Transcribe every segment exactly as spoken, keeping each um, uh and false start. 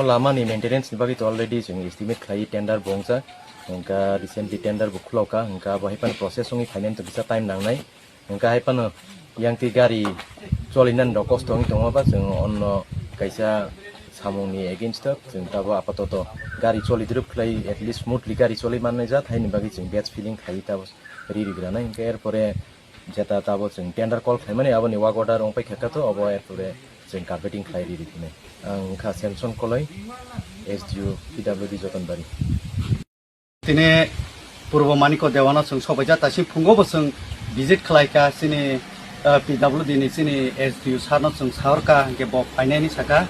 Lama ni maintenance ni bagwi to already chwng estimate khlai tender bo wngjak, hwnkha recently tender bo khulokha, hwnkha bo hai phano process wngwi phainani to kisa time nangnai, hwnkha hai phano yang twi gari cholinani rok kosto wngwi tongo ba chwng onno kaisa samung ni against o chwng tabo apatoto gari choli drip khlai at least smoothly gari choli mannai jat haini bagwi chwng batch filling khlai tabo ri ri granai, hwnkha erpore jeta tabo chwng tender call khlaimani aboni work order wng paikha kha to obo erpore chwng carpeting khlai ri ri khinai. Ang wngkha Samson Koloi, S D O P W D Jotonbari. Tini Purbo Maniko Dewano chwng sobaijak, taising phungo bo chwng visit khlaikha chini, ah, P W D ni chini S D O sir no chwng sahorkha, hwnkhe bo phainani sakha.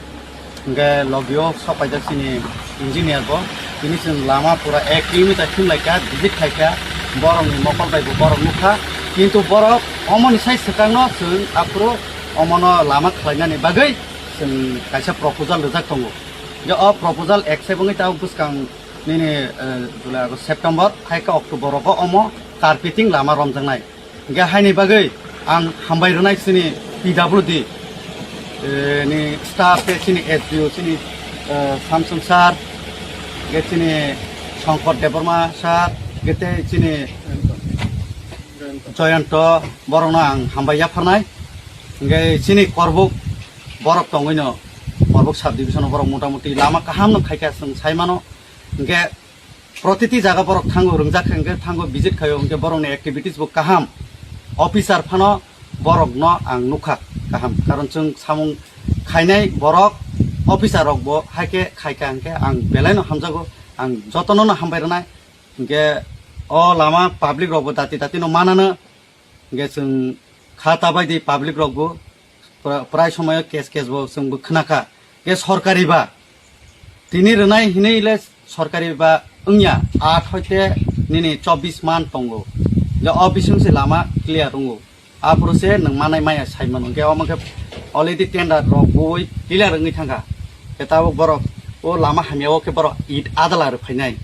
Hwnkhe logio sok paijak chini engineer bo. Tini chwng lama pura ek kilometer khim laikha, visit khaikha, borokni mokol bai bo borok nukha. Kintu borok omoni sai swkangno chwng aphuru omono lama khlainani bagwi chwng kaisa proposal rijak tongo. Je o proposal accept wngwi tabuk bwskang nini, eh, July, August, September, hai khe October rogo omo carpeting lama romjaknai. Hingke haini bagwi ang hambai rwnai chini P W D, eh, ni staff tei chini S D O chini, eh, Samson sir, hingke chini Shankar Debbarma sir, hingke tei chini Joyonto borokno ang hambai yapharnai. Hingke chini Korbuk borok tongwino, Korbuk sub division borok motamuti lama kahamno khaikha chwng saimano. Hingke protiti jaga borok thango, rwngjak khe hwnkhe thango, visit khaio, hwnkhe borokni activities bo kaham. Officer phano borokno ang nukha kaham, karon chwng samung khainai borok, officer rok bo haikhe khaikha hwnkhe ang belaino hamjago, ang jotono no hambai rwnai. Hwnkhe o lama public rok bo dati dati no manano, hwnkhe chwng kha ta bai di public rok bo pra-, prai somoyo case case bo chwng bo khna kha. Hwnkhe sorkari ba tini rwnai hinwi le sorkari ba wngya, aat hoite nini chobbish man tongo, je o bising se lama clear wngo, aphuru se nwng manai maya sai mano. Hwnkhe omo khe already tender rok bui clear wngwi thangkha, khe tabuk borok o lama hamya o khe borok it adala rw phainai.